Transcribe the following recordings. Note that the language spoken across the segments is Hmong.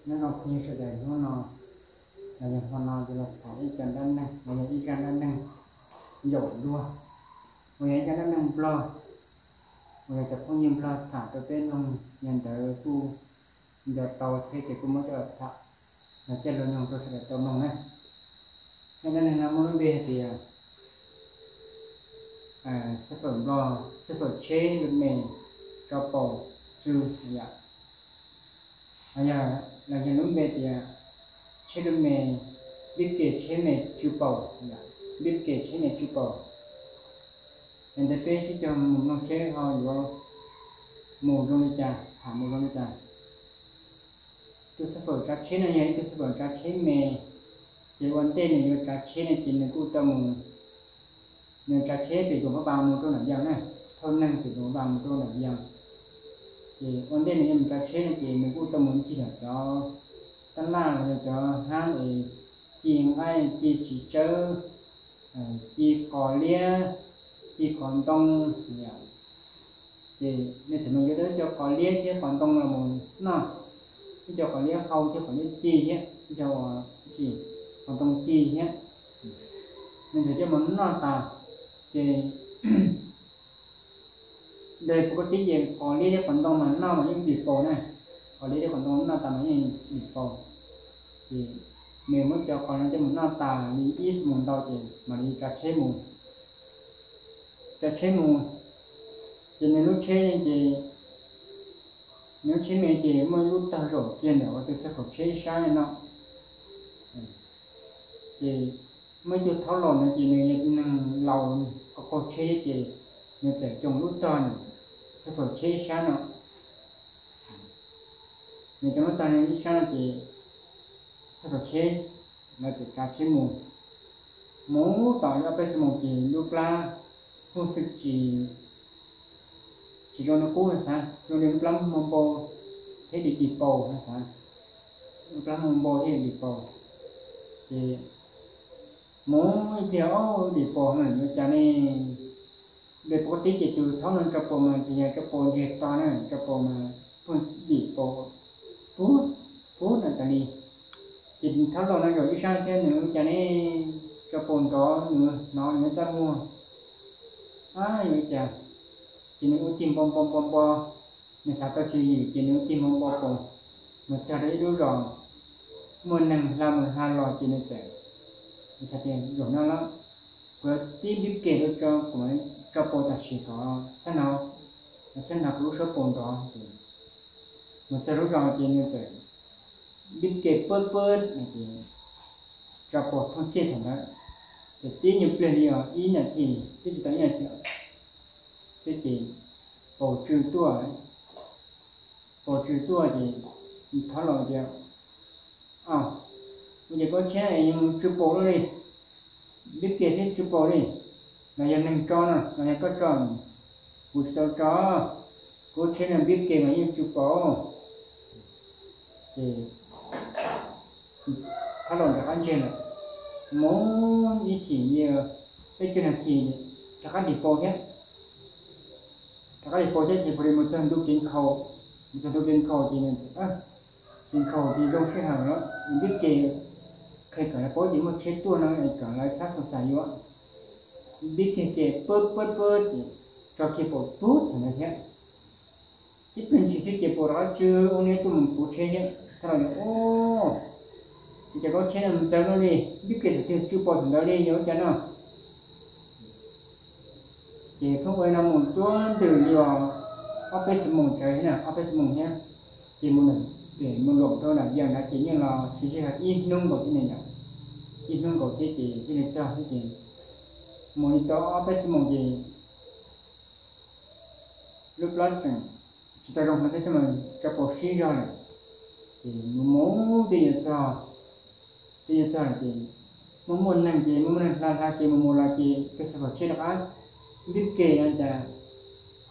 Nyob zoo phooj ywg sawv daws, hnub no los yog hmo no yuav los tham ib co dab neeg los yog ib zaj dab neeg yaum luag, uas yog ib zaj dab neeg Nplog, uas yog cov phooj ywg Nplog tham rau peb mloog, yog ntawd kuj nco tau thiab ces kuj muab coj los tham los coj los mloog rau sawv daws tau mloog na. Zaj dab neeg no muaj lub npe hais tias xab fawm Nplog, xab fawm tsheb lub me tso paus tsw yom. Yog los yog lub npe tias tsheb lub me, vib ke tsheb me tsw paus, vib ke tsheb me tsw paus. Yog ntawd peb sib cog mus mloog seb ho yuav mus zoo li cas, tham mus zoo li cas. Tus xab fawm tsav tsheb no yog ib tug xab fawm tsav tsheb me, ces ua ntej nws yuav tsav tsheb no ces nws kuj tau mus, nws tsav tsheb pem Luam Phab Npas mus rau Nram Yas na, thauj neeg pem Luam Phab Npas mus rau Nram Yas. Ces ua ntej nws yuav mus tsav tsheb no ces nws kuj tau mus ncig lawm cov tab laj los yog cov hab es ci nqaij, ci txiv tsawb, ci qos liab, ci qos ntoo. Ces nws txawm mus yuav tau ib co qos liab thiab qos ntoo los mus noj, ib co qos liab hau thiab qos liab ci thiab ib co qos ntoo ci thiab. Nws txawm coj mus noj tas, ces de pov koj tib ces qos liab thiab qos ntoo mas noj mas yeej dim paus na, qos liab thiab qos ntoo noj tas mas yeej dim paus. Ces nws muab cov qos no coj mus noj tas li ib xuab moos ntau ces mam li tsav tsheb mus. Tsav tsheb mus, ces nws lub tsheb ces, nws lub tsheb me ces muaj ib lub tawg zaum kiag ntawm ua tus xab fawm tsheb ib sab no. Ces muaj ib tug thaub laus no ces nws yog neeg laus, qaug qaug tsheb thiab ces nws txawm coom lub tog nws xab fawm tsheb ib sab no. Nws coom lub tog nws ib sab no ces xab fawm tsheb lawv txawm tsav tsheb mus. Mus tau ob peb xuab moos ces lub plab huj xwb tsis, tsis zoo li qub no xav, zoo li lub plab muaj npau thiab dim dim paus no xav, lub plab muaj npau thiab dim dim paus. Ces mus ib pliag ob dim paus no yuav cas ne? De pov koj tib ces tus thaub no tso paus mas tsis yog tso paus ntsiag to na, tso paus mas pheej dim paus puag puag no tas li. Ces thaub laus no zaum ib sab thiab nws ua cas ne, tso paus nrov nws hnov nws txaj muag, ab yuav cas. Ces nws ua cig npo npo npo npo, nws xav tau tswv yim ces nws ua cig npo npo paus, mus txog rau ib lub zos muaj neeg hla mus hla los ces nws txawm, nws xav tias zaum no los kuv tib npib ke rau tso, kuv mam tso paus tam sim kom txhob hnov, txhob hnov kuv lub suab paus nrov. Mus txog lub zos ces nws txawm npib ke pab pab, tso paus thooj txhiaj thaum ntawd, ces tib nyuag pliag li os ib nas this twb tsis tau ib nas this xwb ces paus tsw tuaj. Paus tsw tuaj ces thaub laus tias, ua cas koj tsheb es yuav mus tsw paus luaj li, npib ke thiab tsw paus li, los yog neeg tso no los yog koj tso? Kuv tsis tau tso, kuv tsheb no npib ke mas yeej tsw paus. Ces thaub laus rov qab ntsiag lawm, mus ib chim li peb caug nas this rov qab dim paus thiab. Rov qab dim paus thiab ces puav leej mus txog ntu kev nkhaus, mus txog ntu kev nkhaus ces, kev nkhaus ces zoo sij hawm los npib ke, qhia kom lawv paub tias muaj tsheb tuaj no es kom lawv txhob xav xav yuav. Npib ke ces pab pab pab ces tso kiag paus tub thaum ntawd thiab. Ib pliag ntshis xwb ces paus rov qab tsw ua niab tuaj mus puv tsheb thiab. Thaub laus tias, ua cas koj tsheb no mus txawv luaj li, npib ke thaum twg tsw paus thaum ntawd li, yog ua cas no? Ces pheej ua li no mus tsuab ntws li os ob peb xuab moos tsawv thiab, ob peb xuab moos thiab. Ces mus, mus luam rau nram Yas nrad ces yeej los tsis sij hawm ib hnub nkaus thiab ne yom. Ib hnub nkaus thiab ces thiaj li txog thiab ces mus li tau ob peb xuab moos ces lub plab tseem tsis tau zoo heev thiab mas tso paus sib zog lawm. Ces mus mus twb yuav txog, twb yuav txog lawm ces muaj muaj neeg ces muaj muaj neeg hla hla ces mus mus los ces tus xab fawm tsheb rov qab npib ke no cas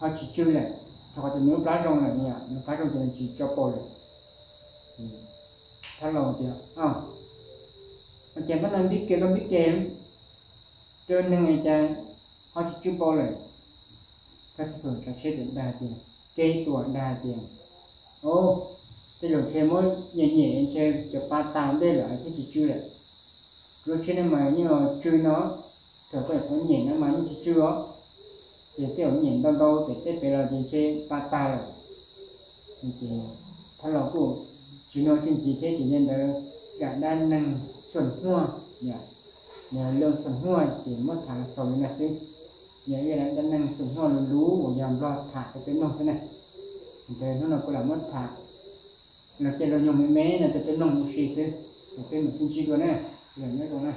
ho tsis tsw lawm, rau qhov tias nws lub plab zoo lawm, nws lub plab zoo ces nws tsis tso paus lawm. Thaub laus tias, ua cas hnub no npib ke koj npib ke rau neeg cas ho tsis tsw paus lawm? Tus xab fawm tsav tsheb txawm dag tias, Kev tuam dag tias, o, tej zaum ntshe muab nyem nyem ntshe cov pa tag ntej lawm thiab tsis tsw lawm. Lub tsheb no mas yeej tsw no, thaum koj nyem no mas yeej tsis tsw os. Ces tej zaum nyem ntau ntau ces tej pem los ces ntshe pa tag lawm. Ces thab laus kuj tsis nug tsis ntxiv thiab ces yog li ntawd, dab neeg xuas huaj, loo xuas huaj ces muab tham los xaus li no xwb. Yog ib dab neeg xuas huaj luv luv uas yog Nplog tham rau peb mloog xwb na. Ntawd hnub no kuv lam muab tham los caij lus nyoog me me no rau peb mloog ua si xwb. Ces peb mam sib ntsib dua na. Nyob zoo na.